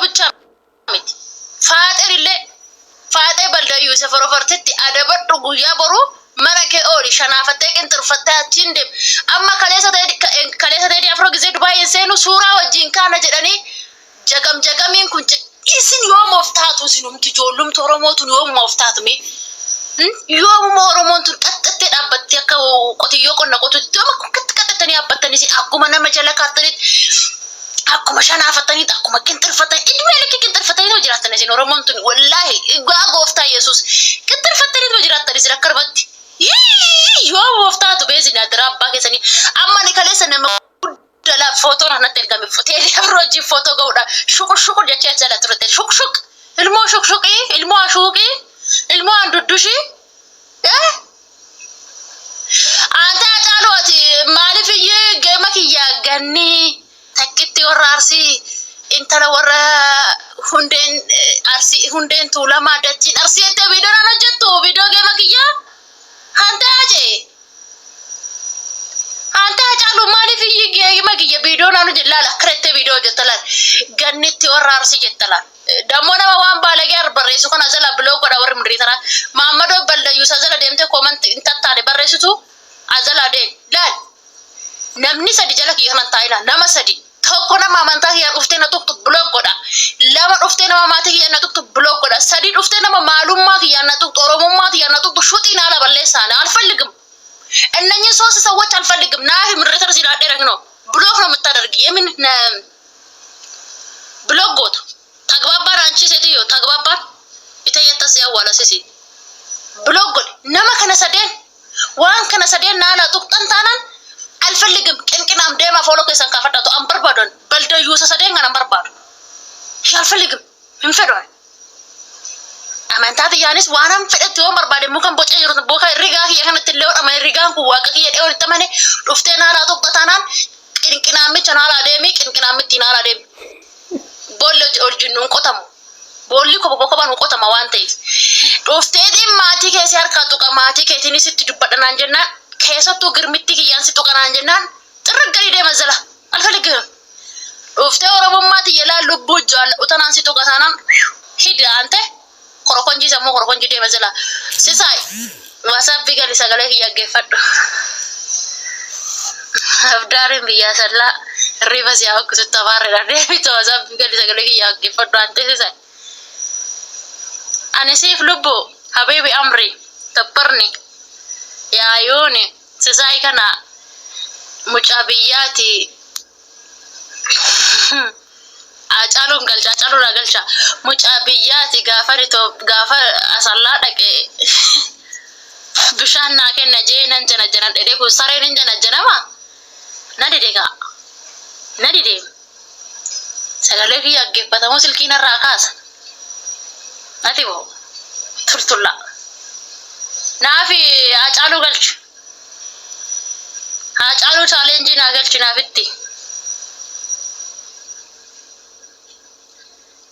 bichaa miti. Faaxeen illee Faaxee Baldayyuuse forofortitti adabadhu guyyaa boruu mana kee ooli shanaafattee qinxirfattee achiin deem. Amma kaleessa ta'e kaleessa ta'e afroo gizee Dubaay hin seenu suuraa wajjin kaana jedhanii jagam jagamiin kun isin yoom of taatu isinumti ijoollumti Oromoo tun yoomuma of taatu mee? Yoomuma Oromoon tun qaxxattee dhaabbattee akka qotiyyoo qonna qotutti yoom akkatti qaxxattanii dhaabbattanii isin akkuma nama jala kaattanitti akkuma shanaafattanitti akkuma qinxirfattanii idmee likki qinxirfattanii jiraattan isin Oromoon tun wallaahi gaa gooftaa Yesuus qinxirfattanii jiraattan isin akkanumatti yoom of taatu beesin adiraa abbaa keessanii. Amma ni kaleessa nama guddaa footoon anatti ergame teelii afur wajjin footoo ga'uudha shuqur shuqur jechaa jala turte shuq shuq ilmoo shuq shuqii ilmoo ashuuqii ilmoo anduddushii. Anta Hacaaluu ati maaliif iyyuu geema kiyya ganni takkitti warra Arsii intala warra hundeen Arsii hundeen Tuulamaa dachiin Arsii jettee viidiyoo naan hojjettu viidiyoo geema kiyya? Anta Hacee Anta Hacaaluu maaliif iyyuu geema kiyya viidiyoo naan hojjettu laala akkana jettee viidiyoo hojjetta laal gannitti warra Arsii jetta laal. Dammoo nama waan baalagee barreessu kana jala block godha warri mudrii taraa. Maammadoo Baldayyuusa jala deemtee comment hin tattaane barreessitu azala deem. Laal namni sadi jala kiyya kanan taa'ina nama sadi. Tokko nama amantaa kiyya dhuftee na tuqxu block godha. Lama dhuftee nama maatii kiyya na tuqxu block godha. Sadi dhuftee nama maalummaa kiyya na tuqxu Oromummaa kiyya na tuqxu shuxii naala balleessaa na አልፈልግም። እነኚህ ሶስት ሰዎች አልፈልግም። ናፊ ምድረተር ሲላደረ ነው block ነው የምታደርጊ የምን block gootu ተግባባን። አንቺ ሴትዮ ተግባባን። iteyyattas awwaala sisi block godhe nama kana sadeen waan kana sadeen naala tuqxan taanaan አልፈልግም። ቅንቅናም deema follow keessan kaafadhatu an barbaadon baldayyuusa sadeen kana barbaadu አልፈልግም hin fedhu. Amantaa tiyyaanis waan an fedhetti yoo barbaade mukan bocee jiru muka rigaa kiyya kanatti illee hodhama rigaan kun waaqa kiyya dhiyoo itti amane dhuftee naalaa tuqxa taanaan qinqinaamicha naalaa deemi qinqinaamitti naalaa deemi. Boolli ol jinnuun qotamu. Boolli koba koban qotama waan ta'eef. Dhufteetiin maatii keessi harkaa tuqa maatii keetiinis itti dubbadha naan jennaan keessattuu girmitti kiyyaan si tuqa naan jennaan xirri deema jala አልፈልግህም. Dhuftee Oromummaa tiyya laal lubbuu jaalladhu tanaan si tuqa taanaan hidi ante korokonjii sammuu korokonjii deema jala. Sisaay WhatsApp gali sagalee kiyya geeffadhu. Abdaariin biyyaa sallaa hirriba si haa hojjetu afaarreedha deebitu WhatsApp gali sagalee kiyya geeffadhu ante sisaay. Ani siif lubbu habiibi amri tabbarni yaayuuni sisaay kana mucaa biyyaati. Hacaaluun galcha Hacaaluun galcha mucaa biyyaati gaafa gaafa asallaa dhaqe bishaan naa kenna jee nan jana jana dhedhe kun sareen hin jana janama na dide kaa na dide sagalee kiyya dhaggeeffatamu silkii narraa kaasa nati boo tultulla naafi Hacaaluu galchu Hacaaluu challenge naa galchi naafitti.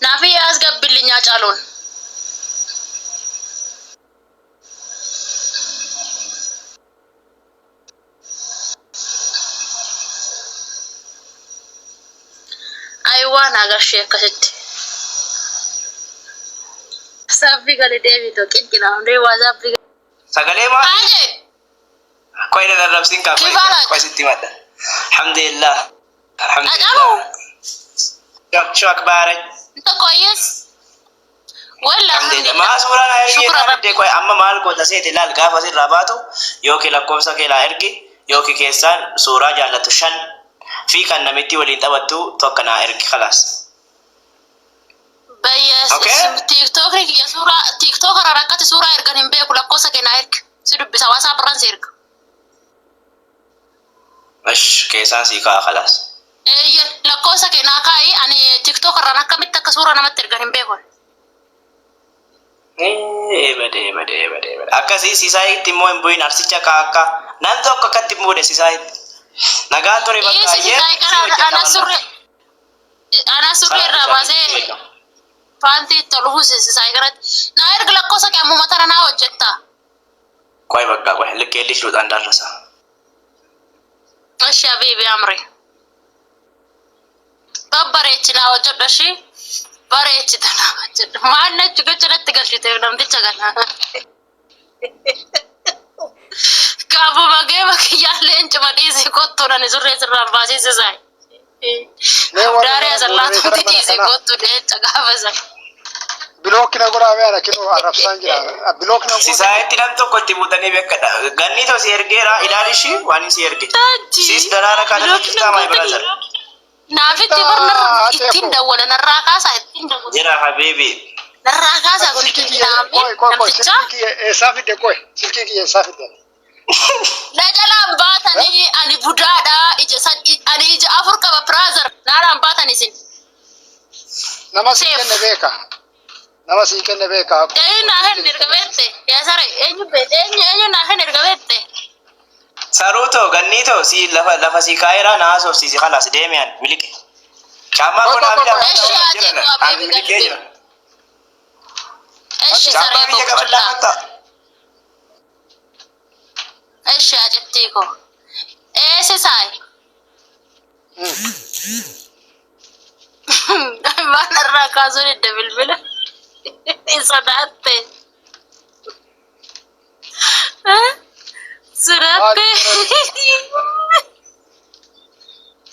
Naafi ያስገብልኝ Hacaaluun. Ayiwaa naa galchee akkasitti. Sabbi gali deebitu qinqina hundee WhatsApp. Sagalee maal? Haajee. Qoy na arrabsiin kaa qoy Kifaala. Qoy sitti himadha. Alhamdulillah. Hacaaluu. Alhamdulillah. شو أخبارك؟ انت كويس؟ ولا Alhamdulillah. Maa suuraa naa ergi Shukra jennaan Rabbi. didde qoy amma maal goota seete laal gaafa sirraa baatu yookiin lakkoofsa kee laa ergi yookiin keessaan suuraa jaallattu shan fi kan namitti waliin taphattu tokko naa ergi خلاص. Bayyas Okay. TikTok kiyya suuraa TikTok irraa rakkate suuraa ergan hin beeku lakkoofsa kee naa ergi. Si dubbisa WhatsApp irraan si erga. Ish keessaan sii kaa خلاص. Eeyyen lakkoofsa kee naa kaa'i ani TikTok irraan akkamitti akka suuraa namatti ergan hin beeku. Bade bade bade bade. Akkasii sisaayitti immoo hin bu'in arsicha kaa akka nan tokko akkatti hin buune sisaayitti. Nagaan ture bakka Eessi ayyee sisaay si kana hojjedha ana wallah. surree ana surree irraa baasee paantii itti ol uwwise sisaay kanatti. Naa ergi lakkoofsa kee ammuma tana naa hojjetta. ቆይ በቃ ቆይ ልኬልሽ ልውጣ እንዳልረሳ። እሺ حبيبي አምሬ babbareechi naa hojjedhu እሺ. Bareechita nama jedhu. Maal nachi gocha natti galchite namticha kana. Gaafuma geema kiyyaan leencuma dhiisii kottuu nani surree sirraan baasiisisaa. Mee warri Daaree mana asallaatutti guutamee dhiisii kana kottuu leenca gaafa sana. Block na godhaa mee ana kinoo arrabsaan jira. Block na godhaa. Sisaayetti nam tokko itti buutanii beekadha. Ganni too si ergeera ilaali ishii waan si erge. Taji. Sis daraara kana Block jirtaa my brother. Naafitti bar narra ittiin dawwala narraa kaasaa ittiin dawwala. Jira habibi. Narraa kaasaa kun Silkii kiyya naamni qoy qoy qoy namticha. silkii kiyya eessaa fidde qoy silkii kiyya eessaa fidde. Na jalaan baatanii ani budaadha ija san ani ija afur qaba brother naaraan baatan isin. Nama sii Seef. kenne beeka. Nama sii kenne beeka. Eenyu naa kenna erga beekte yaa sare eenyu beekte eenyu eenyu naa kenna erga beekte. Saruu too ganni too si lafa lafa si kaayera na haasofsiisi khalaas deemi an milike. Caammaa Qoy koo naa qoy bitaa qoy. Eshi ati jira koo an abeebi milikee galbi. jira. Eshi Caammaa saree koo biyya qabadhaa buchullaa. kottaa. Eshi acittii koo. Eesi saay. Waan irraa kaasuun edda bilbila. Sodaatte. Sodaatte.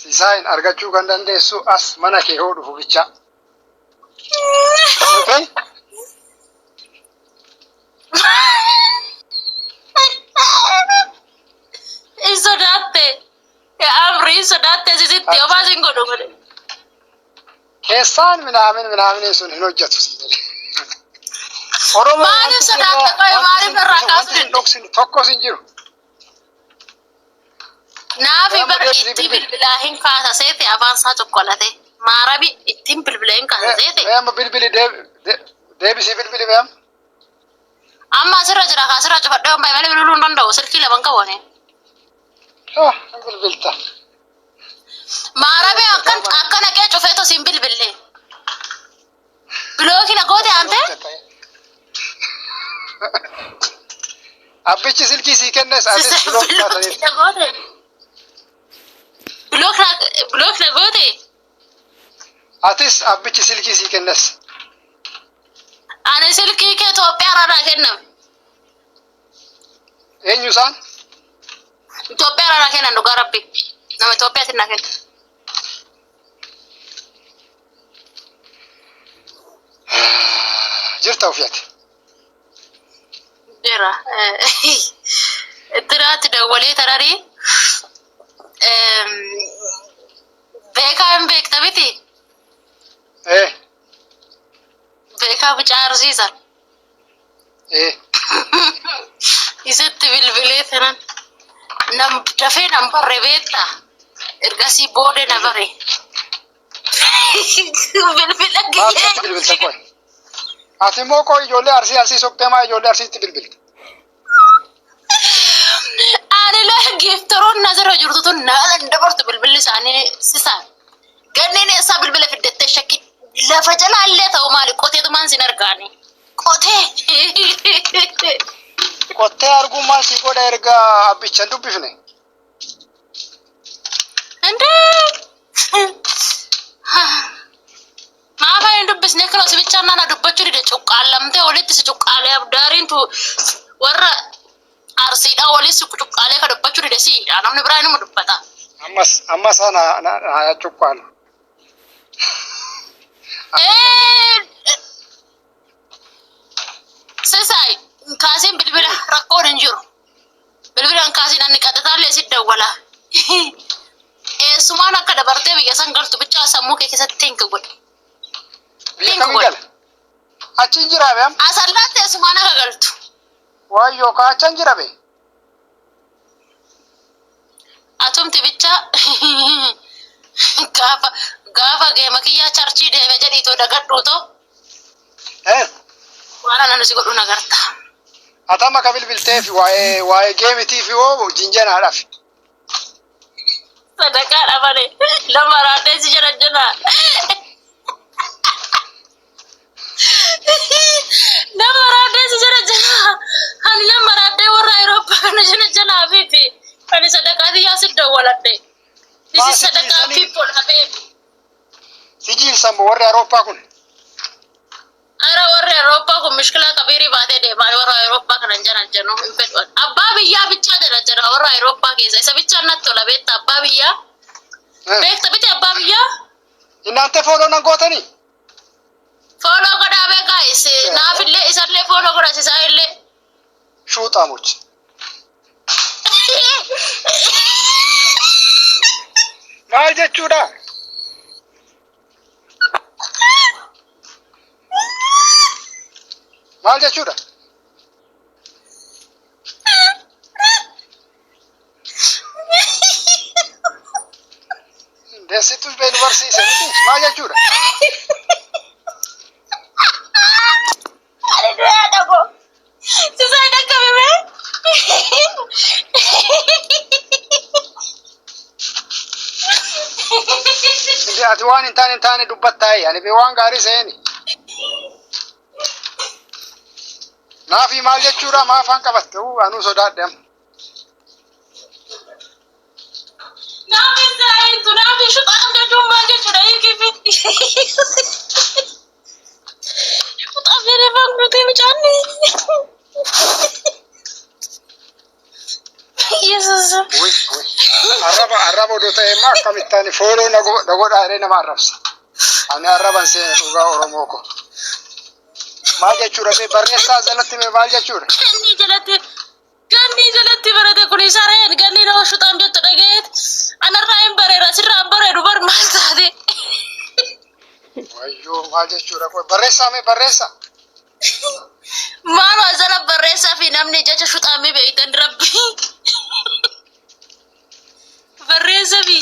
Sisaayin argachuu kan dandeessu as mana kee hoo dhufu bicha. Okay? Sodaatte. Amrii sodaatte sisitti homaa sin godhu godhe. Keessaan minaamin minaamin sun hin hojjetu. Oromoo Maaliif wanti sodaatte sirraa qoy wanti maaliif sin irraa wanti kaasuu sin didde? dhoksinu tokkos hin jiru. Naafi Amma bar deebisii itti bilbili. bilbilaa hin kaasa seete afaan isaa cokkolate. Maarabi ittiin bilbilaa hin kaasa seete. Mee amma bilbili deebisii bilbili mee amma. Amma asirra jira ka asirra cufadhee hombaa malee bilbiluu hin danda'u silkii laman qabu ani. Ah, hin bilbilta. Maarabi akkan akka naqee cufee tos hin bilbille. Block na goote aante? Abbichi silkii sii kennes atis block Block taataniif. na goote. Block na goote. Atis abbichi silkii sii kennes. Ani silkii kee Itoophiyaa irraa naa kenname. Eenyu isaan? Itoophiyaa irraa naa kennan dhugaa rabbi. Nama Itoophiyaatiin naa kenna. Jirta ofii. Jira. Ittiraatti dawwalee tararii. Beekaa hin beekta miti. Eh, Beekaa mucaa arsiisan. eh. Isatti bilbilee tanan nam dafee nan barre beekta. Ergasii booda na bare. Bilbila Maal sitti bilbilta kiyyee. qoy? Ati immoo qoy ijoollee arsii arsii soqxee maa ijoollee arsiitti bilbilta? Ani laa giiftaroon nazarra jirtu tun naalan dabartu bilbilli isaanii sisaan. Ganneen eessaa bilbila fiddattee shakki lafa jalaallee ta'u maali qoteetumaan sin argaani. Qotee. Qottee arguun maal sii godha erga abbicha hin dubbifne? Indee. Maafa hin dubbisne kunoo si bichaan nana dubbachuu dide cuqqaallamtee walitti si cuqqaalee abdaariin tu warra arsiidhaa walitti si cuqqaalee ka dubbachuu dide siidha namni biraa inuma dubbata. Ammas ammas na na na cuqqaalu. Eh, Sisaay kaasiin bilbila rakkoon hin jiru. Bilbilaan kaasiin ani qaxataallee si dawwala. Eessumaan akka dabartee biyya san galtu bichaa sammuu kee keessatti think godhi. Biyya Think kamii godhi. gala? Achi hin jiraa be amma? Asallaatti eessumaan akka galtu. Wayyoo kaa achi hin jira be? Atumti bicha gaafa gaafa geema kiyyaa charchii deeme jedhiitoo dagadhuutoo Eh? waan anan si godhu nagarta. Atama ka bilbilteef waa'ee waa'ee geemitii fi hoo jinjanaadhaaf. Sadaqaa dhabane lama raadhee si jala jala. Nama raadhee si jala jala. Ani nama raadhee warra Awurooppaa kana jala jala habibi. Ani sadaqaa tiyyaa si dawwaladhe. This Maa is si sadaqaa jiilsanii people habibi. si jiilsan warri Awurooppaa kun. Firii baatee deemaa warra Awurooppaa kana hin jaran jennu hin fedhu. Abbaa biyyaa bichaa jala jira warra Awurooppaa keessa isa bichaa natti tola beekta abbaa biyyaa. Beekta miti abbaa biyyaa. Innaante follow nan gootanii? Follow godhaa bee guys. Naafillee isallee follow godhaa sisaa illee. Shuuxaamoch. Maal jechuudha? Maal jechuudha? Deessittu bee nu barsiise miti. Maal jechuudha? Ani du'aa dhagoo. Sisaa dhaqqabe bee. Hindi ati waan hin taane hin taane dubbattaayi. Ani bee waan gaarii seeni. Naafi maal jechuudha? Maa afaan qabatte? Uu anuu sodaadhe amma. Naafi saayitu naafi shuxaam jechuun maal jechuudha hiikifi. Shuxaam jedhee afaan guutee mucaanni. Yesuus. Uy, uy. Arraba arraba odoo ta'e immoo akkamitti ani follow na godhaa jedhee nama arrabsa. Ani arraban seene dhugaa Oromoo ko. Maal jechuudha mee barreessaa jalatti mee maal jechuudha? Ganni jalatti ganni jalatti barate kun sareen ganni nama shuxaam jettu dhageet anarraa hin bareera sirraa hin bareedu bar maal taate. Wayyoo maal jechuudha qoy barreessaa mee barreessaa. Maal jala barreessaa fi namni jecha shuxaamii beektan rabbi. Barreessaa fi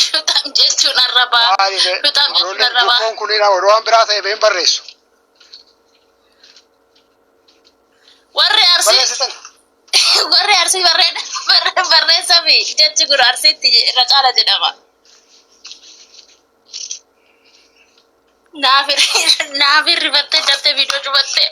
shuxaam jechuun arrabaa. Maali bee Shuxaam jechuun ijoolleen arrabaa. gurboon kun odoo waan biraa ta'e been barreessu. Warri arsii Barreessitan. warri arsii barreessaa fi jechi kun arsiitti irra caala jedhama. Naafi rifattee daftee viidiyoo cufattee.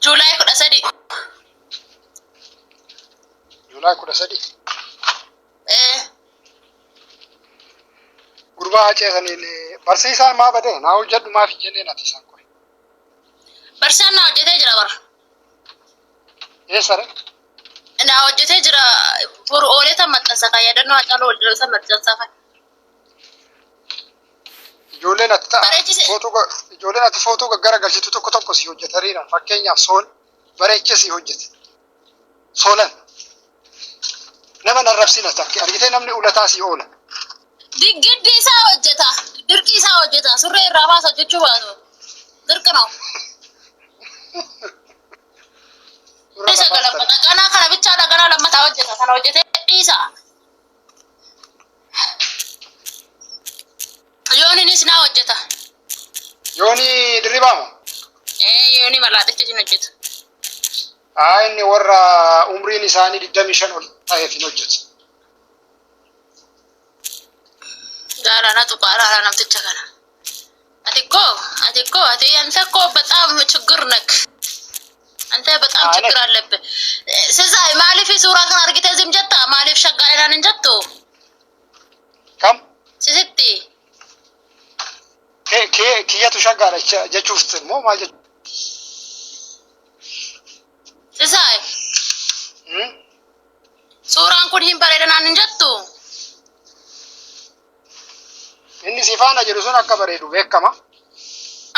July 13. July 13. Eh, Gurbaa hacee saniin barsiisaan maa badee naa hojjedhu maaf hin jenneen ati isaan qoy. Barsiisaan naa hojjetee jira bara. Eessa re? Naa hojjetee jira boru oolee tan maxxansa kan yaadannoo Hacaaluu oolee tan maxxansa kan. Ijoolleen ati ta'a Bareechise. footoo ijoolleen ati footoo gaggaragalchitu tokko tokko si hojjetariidha. Fakkeenyaaf sool bareechee si hojjete. Soolan. Nama narrabsina takki argitee namni ulataa si oola. Diggiddi isaa hojjeta. Dirqii isaa hojjeta. Surree irraa baasa hojjechuu baasu. Dirqi no. Surra Isa baaftan. galabbata. Ganaa kana bichaadha ganaa lammataa hojjeta. Kana hojjetee dhiisa. Yooninis naa hojjeta. Yooni dirribaamo. Ee yooni malaaxicha isin hojjeta. Haa inni warra umriin isaanii 25 ol ta'eef hin hojjetu. Gaara na tuqaa laala namticha kana. Ati እኮ ati እኮ ati አንተ እኮ በጣም ችግር ነክ አንተ በጣም Haa ችግር አለብህ። Sisaay maaliif suuraa kana argitee zim jetta? Maaliif shaggaadhaan hin jettu? Kam Sisitti kiyyatu shaggaadha jechuuf immoo maal jechuudha? Sisaay suuraan kun hin bareedanaan hin jettu? Inni si faana jiru sun akka bareedu beekama.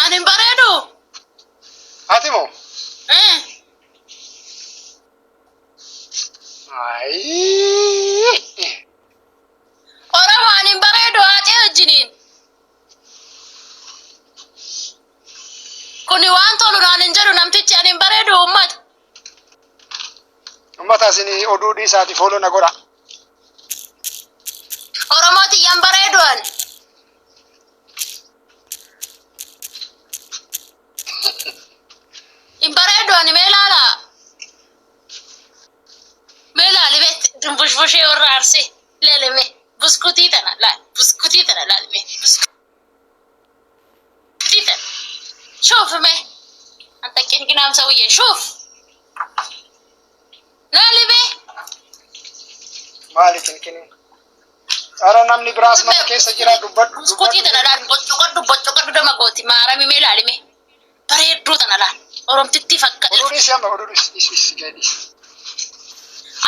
Ani hin bareedu? Ati moo? Eh. Ayii. Oromoo ani hin bareedu haacee wajjiniin. Kuni waan tolu naan hin jedhu namtichi ani hin bareedu uummata. Uummata isin oduu dhiisaati follow na godha. Oromoo tiyyaan bareedu ani. Hin bareedu ani mee ilaala. Mee ilaali mee dumbushbushee warra arsee ilaali mee buskutii tana laal buskutii tana laal mee buskutii tana. شوف mee አንተ ቂንቂናም ሰውዬ شوف laali mee. Maali kinkiniin? Ara namni biraas mana keessa jira dubbadhu. Buskutii tana laal boccoqadhu boccoqadhu dama gooti maarami mee laalime. Bareedduu tana laal. Oromtitti fakka. Oduu dhiisi amma oduu dhiisi dhiisi dhiisi gadi dhiisi.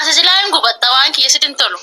Asi silaa hin gubatta waan kiyya sitti hin tolu.